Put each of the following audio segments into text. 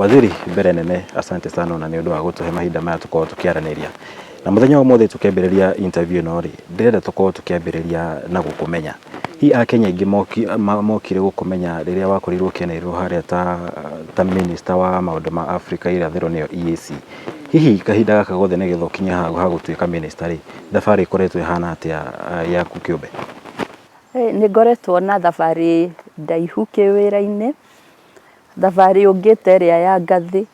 Waziri, mbere nene asante sana ona nĩ ũndũ wa gũtũhe mahinda maya tũkorwo tũkĩaranĩria. Na mũthenya wa ũmũthĩ tũkĩambĩrĩria interview ĩno rĩ, ndĩrenda tũkorwo tũkĩambĩrĩria na gũkũmenya. Hihi Akenya aingĩ mokire gũkũmenya rĩrĩa wakorirwo ũkĩanĩrĩrwo harĩa ta minister wa maũndũ ma Afrika irathĩro nĩyo EAC. Hihi kahinda gaka gothe nĩgetha ũkinye haha ha gũtuĩka minister rĩ, thabarĩ ĩkoretwo ĩhana atĩa yaku kĩũmbe? Nĩ ngoretwo na thabarĩ ndaihu kĩwĩra-inĩ. Thabarĩ ũngĩta ĩrĩa ya ngathĩ,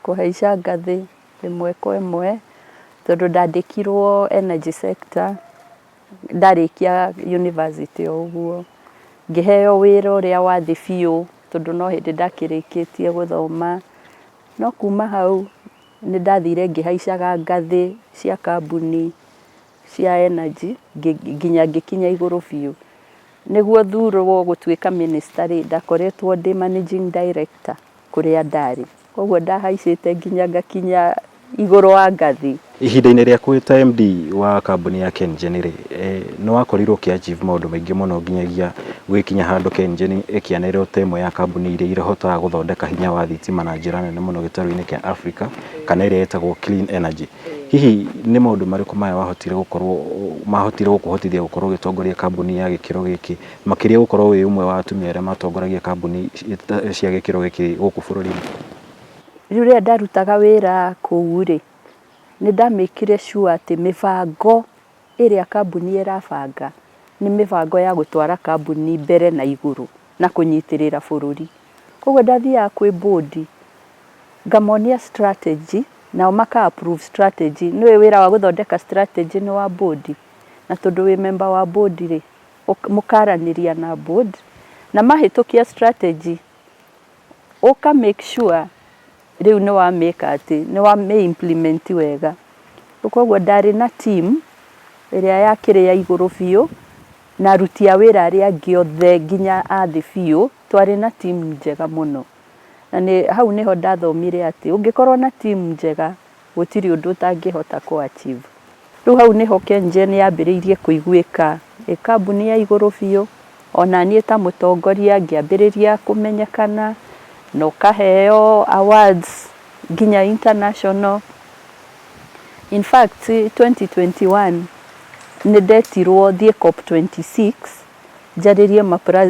kũhaica ngathĩ ĩmwe kwa ĩmwe, tondũ ndandĩkirwo energy sector ndarĩkia university o ũguo. Ngĩheo wĩra ũrĩa wa thĩ biũ tondũ no hĩndĩ ndakĩrĩkĩtie gũthoma. No kuma hau nĩ ndathire ngĩhaicaga ngathĩ cia kambuni cia energy nginya ngĩkinya igũrũ biũ. Nĩguo thurwo gũtuĩka minister rĩ, ndakoretwo ndĩ managing director kũrĩa ndarĩ. Koguo ndahaicĩte nginya ngakinya igũrũ wa ngathĩ. Ihinda-inĩ rĩaku wĩ ta MD wa kambuni ya KenGen rĩ, nĩ wakorirwo ũkĩ achieve maũndũ maingĩ mũno nginyagia gũgĩkinya handũ KenGen ĩkĩanĩrĩrwo ta ĩmwe ya kambuni iria ihotaga gũthondeka hinya wa thitima na njĩra nene mũno gĩtarũ-inĩ kĩa Africa, kana ĩrĩa ĩtagwo clean energy. Hihi nĩ maũndũ marĩkũ maya wahotire gũkorwo mahotire gũkũhotithia gũkorwo ũgĩtongoria kambuni ya gĩkĩro gĩkĩ, makĩria gũkorwo wĩ ũmwe wa atumia arĩa matongoragia kambuni cia gĩkĩro gĩkĩ gũkũ bũrũri-inĩ? Rĩu rĩrĩa ndarutaga wĩra kũu rĩ, nĩ ndamĩkire sure atĩ mĩbango ĩrĩa kambuni ĩrabanga nĩ mĩbango ya gũtwara kambuni mbere na igũrũ na kũnyitĩrĩra bũrũri. Koguo ndathiaga kwĩ board ngamonia strategy nao maka approve strategy. Nĩ ũĩ wĩra wa gũthondeka strategy nĩ wa board, na tondũ wĩ member wa board rĩ, mũkaranĩria na board na mahĩtũkia strategy ũka make sure rĩu nĩ wa make atĩ nĩ wa mĩ implement wega. Koguo ndarĩ na team ĩrĩa yakĩrĩ ya igũrũ biũ na aruti a wĩra arĩa angĩ othe nginya a thĩ biũ, twarĩ na team njega mũno. Na nĩ hau nĩho ndathomire atĩ ũngĩkorwo na team njega gũtirĩ ũndũ ũtangĩhota kũ achieve. Rĩu hau nĩho KenGen yambĩrĩirie kũiguĩka ĩ kambuni ya igũrũ biũ, ona niĩ ta mũtongoria ngĩambĩrĩria kũmenyekana na ũkaheo awards nginya international. In fact 2021 nĩ ndetirwo thiĩ COP26 njarĩrie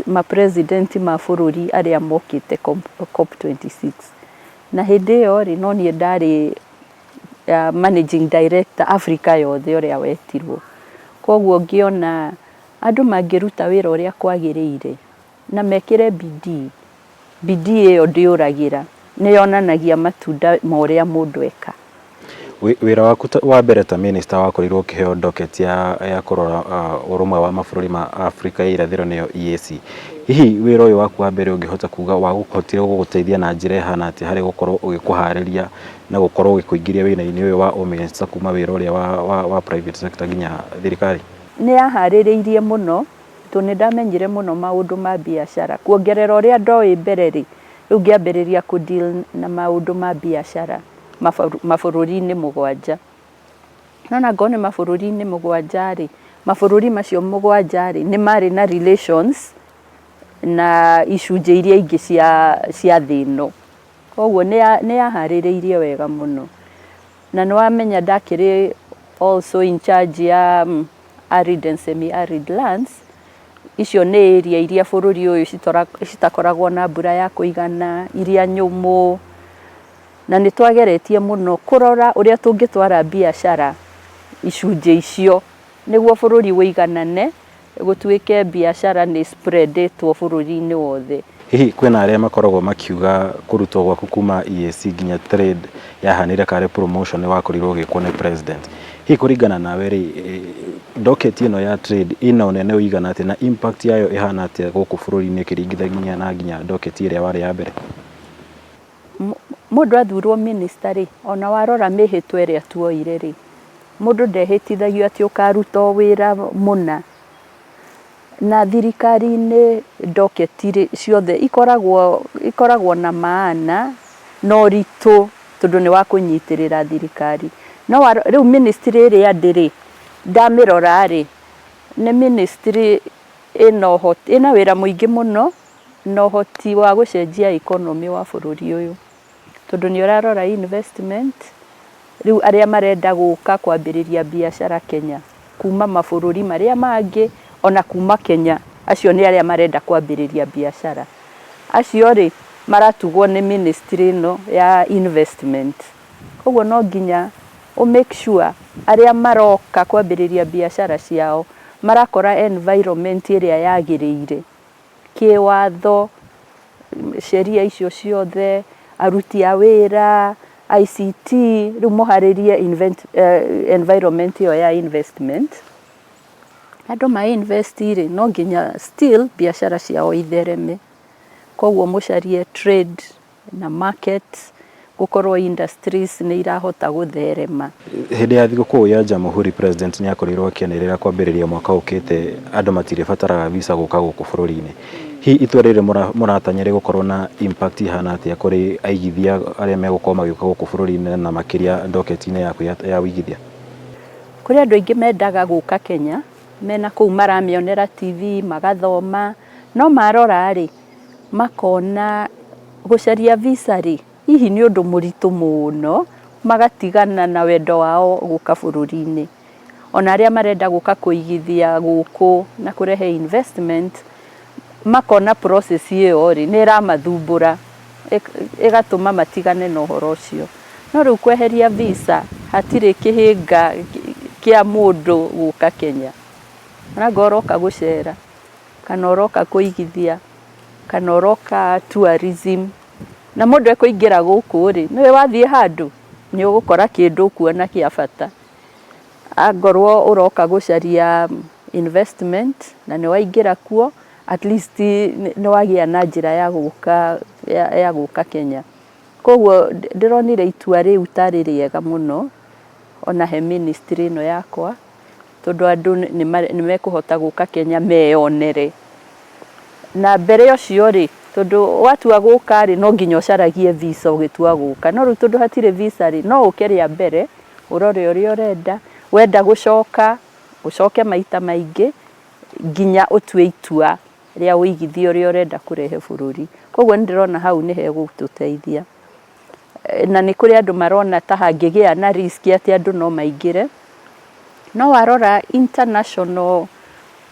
ma president ma bũrũri arĩa mokĩte COP26. Na hĩndĩ ĩyo rĩ, no niĩ ndarĩ managing director Africa yothe ũrĩa wetirwo. Koguo ngĩona andũ mangĩruta wĩra ũrĩa kwagĩrĩire na mekĩre bidii, bidii ĩyo ndĩũragĩra, nĩ yonanagia matunda ma ũrĩa mũndũ eka. Wĩra waku wa mbere ta minister wakorirwo ũkĩheo docket ya kũrora ũrũmwe wa mabũrũri ma Afrika ya irathĩro nĩyo EAC. Hihi wĩra ũyũ waku wa mbere ũngĩhota kuga wahotire gũgũteithia na njĩra ĩhana atĩa harĩ gũkorwo ũgĩkũharĩria na gũkorwo ũgĩkũingĩria wĩra-inĩ ũyũ wa ũminista kuma wĩra ũrĩa wa private sector nginya thirikari? Nĩ yaharĩrĩirie mũno tondũ nĩ ndamenyire mũno maũndũ ma biacara. Kuongerera ũrĩa ndoĩ mbere rĩ, rĩu ngĩambĩrĩria kũ deal na maũndũ ma biacara mabũrũri-inĩ 7. Nĩwona angorwo nĩ mabũrũri-inĩ 7 rĩ, mabũrũri macio 7 rĩ, nĩ marĩ na relations na icunjĩ iria ingĩ cia thĩ ĩno. Koguo nĩ yaharĩrĩirie wega mũno. Na nĩ wamenya ndakĩrĩ also in charge ya arid and semi arid lands. Icio nĩ area iria bũrũri ũyũ citakoragwo na mbura ya kũigana, iria nyũmũ. Na nĩ twageretie mũno kũrora ũrĩa tũngĩtwara biacara icunjĩ icio nĩguo bũrũri ũiganane, gũtuĩke biacara nĩ spreadĩtwo bũrũri-inĩ wothe. Hihi kwĩna arĩa makoragwo makiuga kũrutwo gwaku kuma EAC nginya trade yahanire karĩ promotion wakorirwo ũgĩkwo nĩ president. Hihi kũringana nawe rĩ, docket ĩno ya trade ĩna ũnene ũigana atĩa na impact yayo ĩhana atĩa gũkũ bũrũri-inĩ ĩkĩringithania na nginya docket ĩrĩa warĩ ya mbere? Mũndũ athurwo minister rĩ, ona warora mĩhĩtwa ĩrĩa tuoire rĩ, mũndũ ndehĩtithagio atĩ ũkaruta o wĩra mũna. Na thirikari-inĩ docket rĩ, ciothe ikoragwo na maana na ũritũ tondũ nĩ wa kũnyitĩrĩra thirikari. No rĩu ministry ĩrĩa ndĩ rĩ, ndamĩrora rĩ, nĩ ministry ĩna ũhoti, ĩna wĩra mũingĩ mũno na ũhoti wa gũcenjia economy wa bũrũri ũyũ. Tondũ nĩ ũrarora investment, rĩu arĩa marenda gũka kwambĩrĩria biacara Kenya kuma mabũrũri marĩa mangĩ ona kuma Kenya, acio nĩ arĩa marenda kwambĩrĩria biacara. Acio rĩ, maratugwo nĩ ministry ĩno ya investment. Koguo no nginya ũ make sure arĩa maroka kwambĩrĩria biacara ciao marakora environment ĩrĩa yagĩrĩire kĩwatho, sheria icio ciothe, aruti a wĩra, ICT, rĩu mũharĩrie environment ĩyo ya investment. Andũ ma invest rĩ, no nginya still biacara ciao ithereme. Koguo mũcarie trade na market, gũkorwo industries nĩ irahota gũtherema. Hĩndĩ ya thigũkũ ya Jamhuri, President nĩ akorirwo akĩanĩrĩra kwambĩrĩria mwaka ũkĩte andũ matirĩbataraga visa gũka gũkũ bũrũri-inĩ. Hihi itua rĩrĩ mũratanya rĩgũkorwo na impact ihana atĩa kũrĩ aigithia arĩa megũkorwo magĩũka gũkũ bũrũri-inĩ na makĩria docket-inĩ yaku ya ũigithia? Kũrĩ andũ aingĩ mendaga gũka Kenya, mena kũu maramĩonera TV, magathoma, no marora rĩ, makona gũcaria visa rĩ, hihi nĩ ũndũ mũritũ mũno, magatigana na wendo wao gũka bũrũri-inĩ. Ona arĩa marenda gũka kũigithia gũkũ na kũrehe investment, makona process ĩyo rĩ, nĩ ĩramathumbũra, ĩgatũma matigane na ũhoro ũcio. No rĩu kweheria visa, hatirĩ kĩhĩnga kĩa mũndũ gũka Kenya. Onangorwo ũroka gũcera, kana ũroka kũigithia, kana ũroka tourism, na mũndũ ekũingĩra gũkũ rĩ, nĩũĩ wathiĩ handũ nĩ ũgũkora kĩndũ ũkuona kĩa bata. Angorwo ũroka gũcaria investment na nĩ waingĩra kuo, at least nĩ wagĩa na njĩra ya gũka Kenya. Koguo ndĩronire itua rĩu tarĩ rĩega mũno ona he ministry ĩno yakwa, tondũ andũ nĩ mekũhota gũka Kenya meyonere. Na mbere ũcio rĩ, tondũ watua gũka rĩ, no nginya ũcaragie visa ũgĩtua gũka. No rĩu tondũ hatirĩ visa rĩ, no ũke rĩa mbere, ũrore ũrĩa ũrenda, wenda gũcoka, ũcoke maita maingĩ, nginya ũtue itua rĩa ũigithia ũrĩa ũrenda kũrehe bũrũri. Koguo nĩ ndĩrona hau nĩ hegũtũteithia. Na nĩ kũrĩ andũ marona ta hangĩgĩa na risk atĩ andũ no maingĩre. No warora international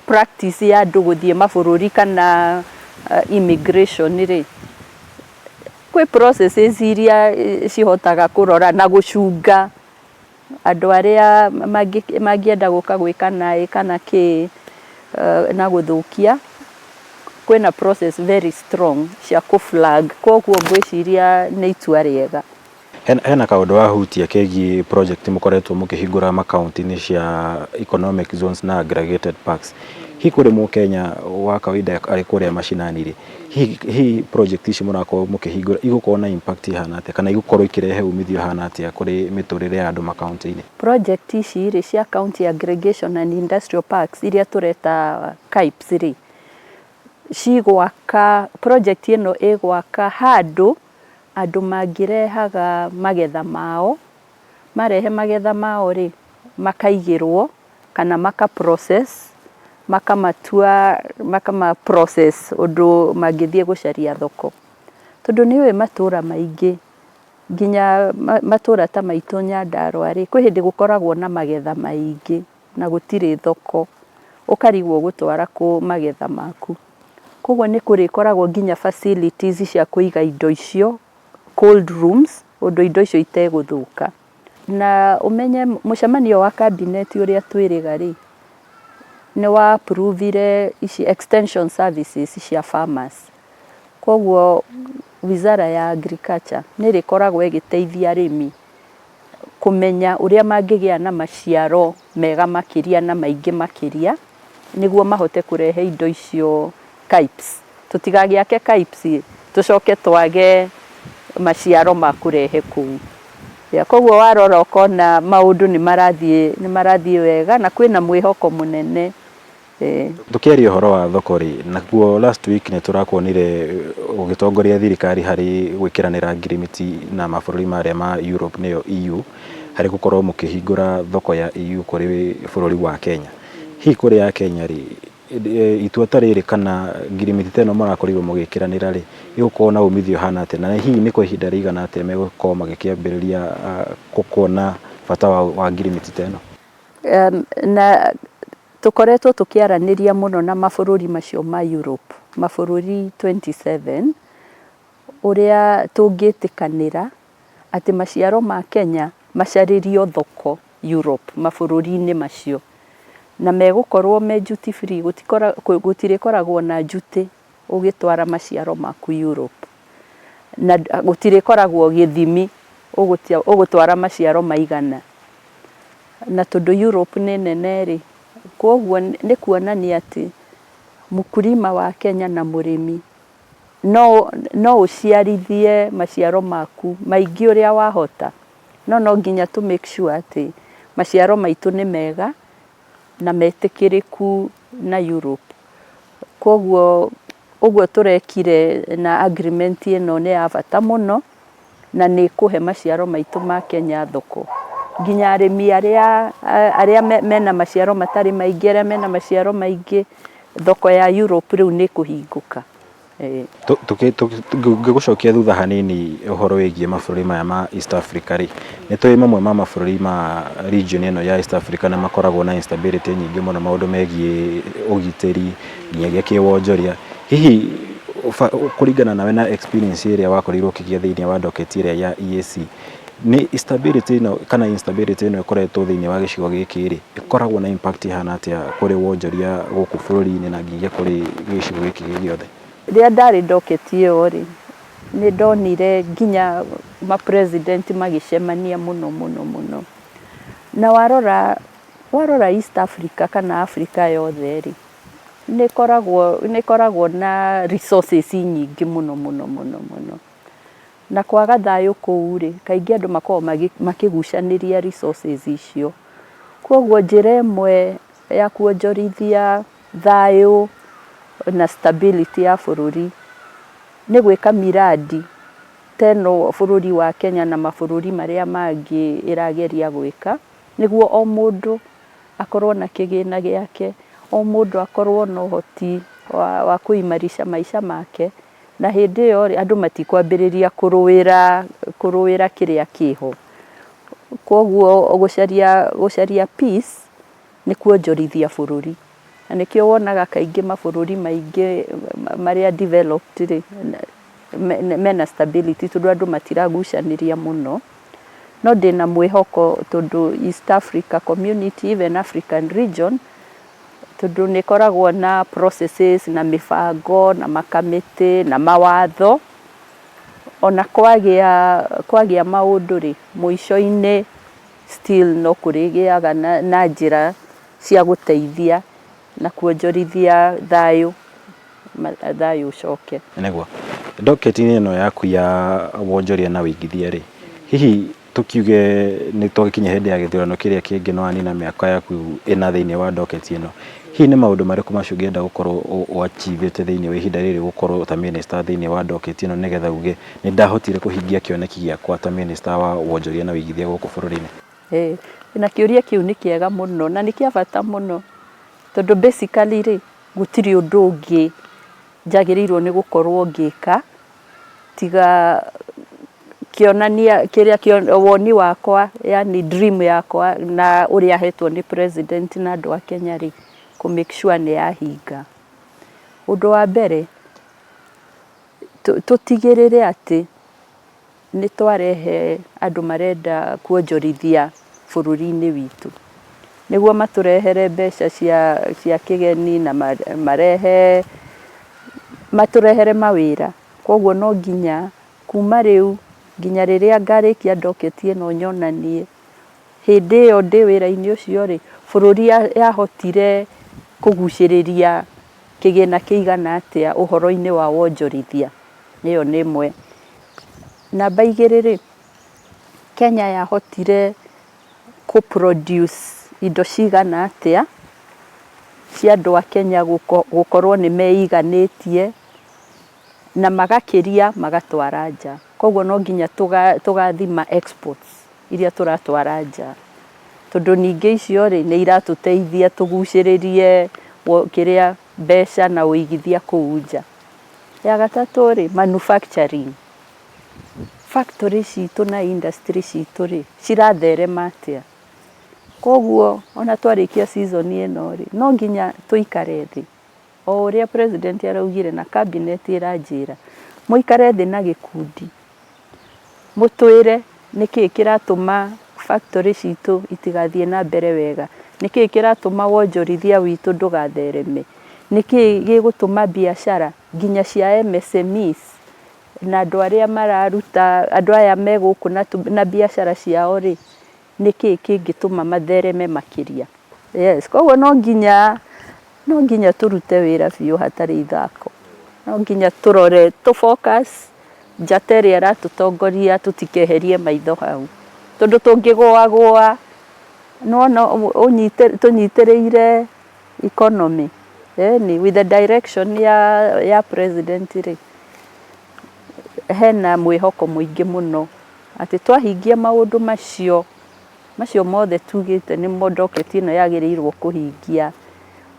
practice ya andũ gũthiĩ mabũrũri kana immigration rĩ, kwĩ processes iria cihotaga kũrora na gũcunga andũ arĩa mangĩenda gũka gwĩka naĩ kana kĩ na gũthũkia. Kwĩna process very strong cia kũ flag, koguo ngwĩciria nĩ itua rĩega. Hena kaũndũ wahutia kegiĩ project mũkoretwo mũkĩhingũra makaunti-inĩ cia economic zones na aggregated parks. Hihi kũrĩ mũkenya wa kawaida arĩ kũrĩa macinani rĩ, hihi project ici mũrakorwo mũkĩhingũra igũkorwo na impact ihana atĩa kana igũkorwo ikĩrehe umithio ũhana atĩa kũrĩ mĩtũrĩre ya andũ makaunti-inĩ? Project ici rĩ, cia county aggregation and industrial parks iria tũreta CAIPs rĩ, cigwaka, project ĩno ĩgwaka handũ andũ mangĩrehaga magetha mao, marehe magetha mao rĩ, makaigĩrwo kana maka process, makamatua, makama process ũndũ mangĩthiĩ gũcaria thoko. Tondũ nĩ ũĩ matũra maingĩ, nginya matũra ta maitũ Nyandarũa rĩ, kwĩ hĩndĩ gũkoragwo na magetha maingĩ na gũtirĩ thoko, ũkarigwo ũgũtwara kũ magetha maku. Koguo nĩ kũrĩkoragwo nginya facilities cia kũiga indo icio, cold rooms, ũndũ indo icio itegũthũka. Na ũmenye mũcemanio wa cabinet ũrĩa twĩrĩga rĩ, nĩ wa approve ici extension services cia farmers. Koguo wizara ya agriculture nĩ ĩrĩkoragwo ĩgĩteithia arĩmi kũmenya ũrĩa mangĩgĩa na maciaro mega makĩria na maingĩ makĩria, nĩguo mahote kũrehe indo icio CAIPs. Tũtigagĩake CAIPs tũcoke twage maciaro ma kũrehe kũu. Koguo warora ũkona maũndũ nĩ marathiĩ wega na kwĩna mwĩhoko mũnene. Tũkĩaria ũhoro wa thoko rĩ, nakuo last week nĩ tũrakuonire ũgĩtongoria thirikari harĩ gwĩkĩranĩra ngirimiti na mabũrũri marĩa ma Europe, nĩyo EU, harĩ gũkorwo mũkĩhingũra thoko ya EU kũrĩ bũrũri wa Kenya. Hihi kũrĩ ya Kenya rĩ, Itua ta rĩrĩ kana ngirimiti ta ĩno mũrakorirwo mũgĩkĩranĩra rĩ, ĩgũkorwo na umithio ũhana atĩa, na hihi nĩ kwa ihinda rĩigana atĩa megũkorwo magĩkĩambĩrĩria kuona bata wa ngirimiti ta ĩno? Na tũkoretwo tũkĩaranĩria mũno na mabũrũri macio ma Europe, mabũrũri 27, ũrĩa tũngĩtĩkanĩra atĩ maciaro ma Kenya macarĩrio thoko Europe, mabũrũri-inĩ macio, na megũkorwo me duty free, gũtirĩkoragwo na duty ũgĩtwara maciaro maku Europe, na gũtirĩkoragwo gĩthimi ũgũtwara maciaro maigana. Na tondũ Europe nĩ nene rĩ, kwoguo nĩ kuonania atĩ mkulima wa Kenya na mũrĩmi no ũciarithie maciaro maku maingĩ ũrĩa wahota, no nginya tũ make sure atĩ maciaro maitũ nĩ mega na metĩkĩrĩku na Europe. Kwoguo ũguo tũrekire na agreement ĩno nĩ ya bata mũno, na nĩ ĩkũhe maciaro maitũ ma Kenya thoko. Nginya arĩmi arĩa mena maciaro matarĩ maingĩ, arĩa mena maciaro maingĩ, thoko ya Europe rĩu nĩ ĩkũhingũka. Ngĩgũcokia thutha hanini ũhoro wĩgiĩ mabũrũri maya ma East Africa rĩ, nĩ tũĩ mamwe ma mabũrũri ma region ĩno ya East Africa nĩ makoragwo na instability nyingĩ mũno maũndũ megiĩ ũgitĩri nginyagia kĩwonjoria. Hihi kũringana nawe na experience ĩrĩa wakorirwo ũkĩgĩa thĩinĩ wa docket ĩrĩa ya EAC, nĩ stability ĩno kana instability ĩno ĩkoretwo thĩinĩ wa gĩcigo gĩkĩ rĩ, ĩkoragwo na impact ĩhana atĩa kũrĩ wonjoria gũkũ bũrũri-inĩ na nginyagia kũrĩ gĩcigo gĩkĩ gĩ gĩothe? Rĩrĩa ndarĩ docket ĩyo rĩ, nĩ ndonire nginya ma president magĩcemania mũno mũno mũno. Na warora East Africa kana Africa yothe rĩ, nĩ ĩkoragwo na resources nyingĩ mũno mũno mũno mũno. Na kwaga thayũ kũu rĩ, kaingĩ andũ makoragwo makĩgucanĩria resources icio. Koguo njĩra ĩmwe ya kuonjorithia thayũ na stability ya bũrũri nĩ gwĩka miradi ta ĩno bũrũri wa Kenya na mabũrũri marĩa mangĩ ĩrageria gwĩka, nĩguo o mũndũ akorwo na kĩgĩna gĩake, o mũndũ akorwo na ũhoti wa kũimarisha maica make, na hĩndĩ ĩyo rĩ, andũ matikwambĩrĩria kũrũĩra kĩrĩa kĩho. Koguo gũcaria peace nĩ kuonjorithia bũrũri. Na nĩkĩo wonaga kaingĩ mabũrũri maingĩ marĩa developed rĩ, mena stability, tondũ andũ matiragucanĩria mũno. No ndĩna mwĩhoko tondũ East Africa Community, even African region, tondũ nĩ ĩkoragwo na processes na mĩbango na makamĩtĩ na mawatho, ona kwagĩa maũndũ rĩ, mũico-inĩ still no kũrĩgĩaga na njĩra cia gũteithia na kuonjorithia thayũ, thayũ ũcoke. Nĩguo docket-inĩ ĩno yaku ya wonjoria na wĩigithia rĩ, hihi tũkiuge nĩ twagĩkinya hĩndĩ ya gĩthurano kĩrĩa kĩngĩ, no wanina mĩaka yaku ĩna thĩinĩ wa docket ĩno, hihi nĩ maũndũ marĩkũ macio ũngĩenda gũkorwo ũachievĩte thĩinĩ wa ihinda rĩrĩ gũkorwo ta minister thĩinĩ wa docket ĩno, nĩgetha uge nĩ ndahotire kũhingia kĩoneki gĩakwa ta minister wa wonjoria na wĩigithia gũkũ bũrũri-inĩ? Ĩĩ, na kĩũria kĩu nĩ kĩega mũno na nĩ kĩa bata mũno, tondũ basically rĩ, gũtirĩ ũndũ ũngĩ njagĩrĩirwo nĩ gũkorwo ngĩka tiga kĩonania kĩrĩa woni wakwa, yani dream yakwa na ũrĩa hetwo nĩ president na andũ a Kenya rĩ, kũ make sure nĩ yahinga. Ũndũ wa mbere, tũtigĩrĩre atĩ nĩ twarehe andũ marenda kuonjorithia bũrũri-inĩ witũ, nĩguo matũrehere mbeca cia kĩgeni na marehe matũrehere mawĩra. Koguo no nginya kuma rĩu nginya rĩrĩa ngarĩkia docket ĩno nyonanie hĩndĩ ĩyo ndĩ wĩra-inĩ ũcio rĩ, bũrũri yahotire kũgucĩrĩria kĩgĩna kĩigana atĩa ũhoro-inĩ wa wonjorithia. Ĩyo nĩ ĩmwe. Namba igĩrĩ rĩ, Kenya yahotire kũ produce indo cigana atĩa cia andũ a Kenya gũkorwo nĩ meiganĩtie na magakĩria magatwara nja. Koguo no nginya tũgathima exports iria tũratwara nja, tondũ ningĩ icio rĩ, nĩ iratũteithia tũgucĩrĩrie kĩrĩa mbeca na ũigithia kũu nja. Ya gatatũ rĩ, manufacturing, factory citũ na industry citũ rĩ, ciratherema atĩa? Koguo ona twarĩkia season ĩno rĩ, no nginya tũikare thĩ o ũrĩa president araugire na cabinet ĩranjĩra, mũikare thĩ na gĩkundi, mũtwĩre nĩkĩĩ kĩratũma factory citũ itigathiĩ na mbere wega, nĩkĩĩ kĩratũma wonjorithia witũ ndũgathereme, nĩkĩĩ gĩgũtũma biacara nginya cia MSMEs na andũ arĩa mararuta, andũ aya me gũkũ na biacara ciao rĩ, nĩkĩĩ kĩngĩtũma mathereme makĩria. Yes, koguo no nginya tũrute wĩra biũ hatarĩ ithako. No nginya tũrore, tũ focus njata ĩrĩa ĩratũtongoria, tũtikeherie maitho hau, tondũ tũngĩgũagũa nĩwona tũnyitĩrĩire economy, ĩni with the direction ya president rĩ, hena mwĩhoko mũingĩ mũno atĩ twahingia maũndũ macio mothe tugĩte nĩmo docket ĩno yagĩrĩirwo kũhingia,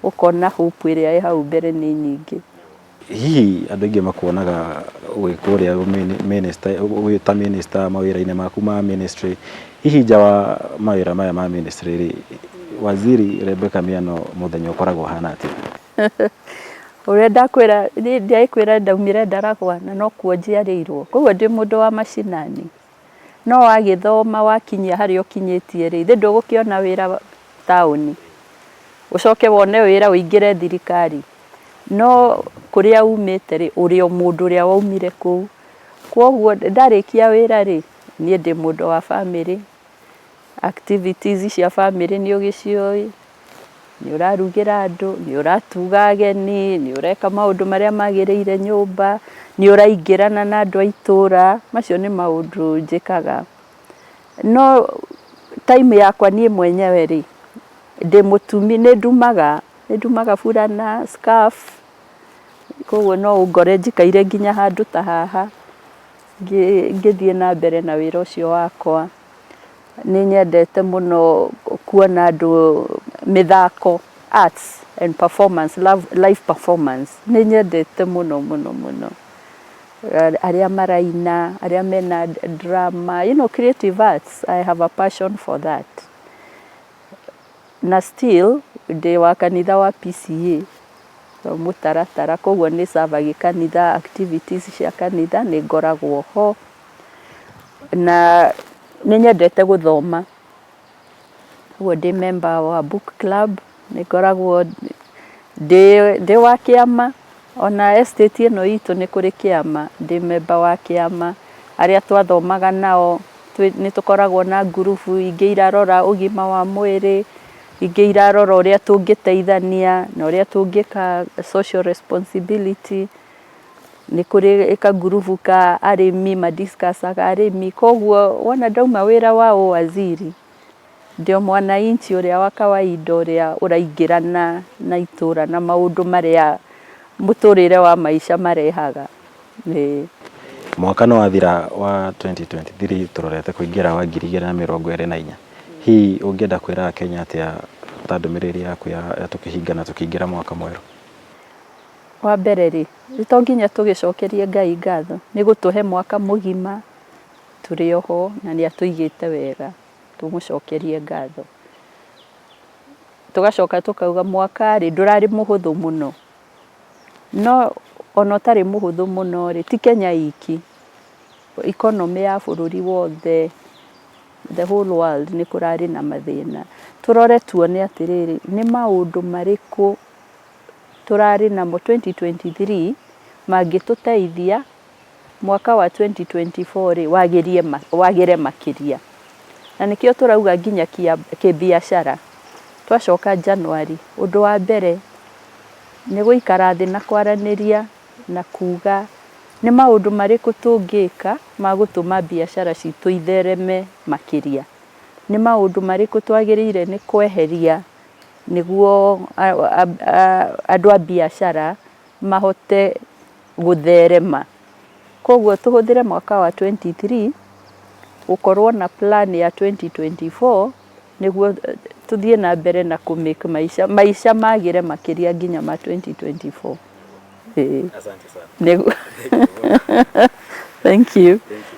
ũkona hope ĩrĩa ĩ hau mbere nĩ nyingĩ. Hihi andũ aingĩ makuonaga wĩ kũrĩa minister, wĩ ta minister mawĩra-inĩ maku ma ministry. Hihi nja wa mawĩra maya ma ministry rĩ, Waziri Rebecca Miano mũthenya ũkoragwo ũhana atĩa? Ũrĩa ndakwĩra, niĩ ndiakwĩra ndaumire Ndaragwa na nokuo njiarĩirwo, koguo ndĩ mũndũ wa macinani. No wagĩthoma wakinyia harĩa ũkinyĩtie rĩ, ithe ndũgũkĩona wĩra taũni, ũcoke wone wĩra ũingĩre thirikari. No kũrĩa umĩte rĩ, ũrĩ o mũndũ ũrĩa waumire kũu. Koguo ndarĩkia wĩra rĩ, niĩ ndĩ mũndũ wa bamĩrĩ, activities cia bamĩrĩ nĩ ũgĩciũĩ, nĩ ũrarugĩra andũ, nĩ ũratuga ageni, nĩ ũreka maũndũ marĩa magĩrĩire nyũmba, nĩ ũraingĩrana na andũ a itũra, macio nĩ maũndũ njĩkaga. No time yakwa niĩ mwenyewe rĩ, ndĩ mũtumi, nĩ ndumaga burana, scarf, koguo no ũngore njikaire nginya handũ ta haha ngĩthiĩ na mbere na wĩra ũcio wakwa. Nĩ nyendete mũno kuona andũ mĩthako, arts and performance, live performance, nĩ nyendete mũno mũno mũno. Arĩa maraina, arĩa mena drama, creative arts, I have a passion for that. Na still ndĩ wa kanitha wa PCEA, mũtaratara, koguo nĩ serve kanitha, activities cia kanitha nĩ ngoragwo ho. Na nĩ nyendete gũthoma, koguo ndĩ member wa book club, nĩ ngoragwo ndĩ wa kĩama, ona estate ĩno itũ nĩ kũrĩ kĩama, ndĩ member wa kĩama, arĩa twathomaga nao nĩ tũkoragwo na ngurubu ingĩ irarora ũgima wa mwĩrĩ, ingĩ irarora ũrĩa tũngĩteithania na ũrĩa tũngĩka social responsibility. Nĩ kũrĩ kangurubu ka arĩmi ma discuss aga arĩmi, koguo wona ndauma wĩra wa ũwaziri, ndĩ o mwananchi ũrĩa wa kawaida ũrĩa ũraingĩrana na itũra na maũndũ marĩa mũtũrĩre wa maica marehaga. Ĩĩ. Mwaka nĩ wathira wa 2023, tũrorete kũingĩra wa 2024. Hihi ũngĩenda kwĩra Akenya atĩa ta ndũmĩrĩri yaku ya tũkĩhinga na tũkĩingĩra mwaka mwerũ? Wa mbere rĩ, to nginya tũgĩcokerie Ngai ngatho nĩ gũtũhe mwaka mũgima tũrĩ oho na nĩ atũigĩte wega, tũmũcokerie ngatho. Tũgacoka tũkauga mwaka rĩ, ndũrarĩ mũhũthũ mũno, no ona ũtarĩ mũhũthũ mũno rĩ, ti Kenya iki, economy ya bũrũri wothe, the whole world, nĩ kũrarĩ na mathĩna. Tũrore tuone atĩrĩrĩ, nĩ maũndũ marĩkũ tũrarĩ namo 2023 mangĩtũteithia mwaka wa 2024 rĩ, wagĩrie wagĩre makĩria. Na nĩkĩo tũrauga nginya kĩbiacara twacoka January, ũndũ wa mbere nĩ gũikara thĩ na kwaranĩria na kuga nĩ maũndũ marĩkũ tũngĩka ma gũtũma biacara citũ ithereme makĩria, nĩ maũndũ marĩkũ twagĩrĩire nĩ kweheria nĩguo andũ a biacara mahote gũtherema. Koguo tũhũthĩre mwaka wa 23 gũkorwo na plan ya 2024 nĩguo Tũthiĩ na mbere na kũ make maica, maica magĩre makĩria nginya ma 2024. Ĩĩ. Asante sana. Nĩguo. Thank you. Thank you.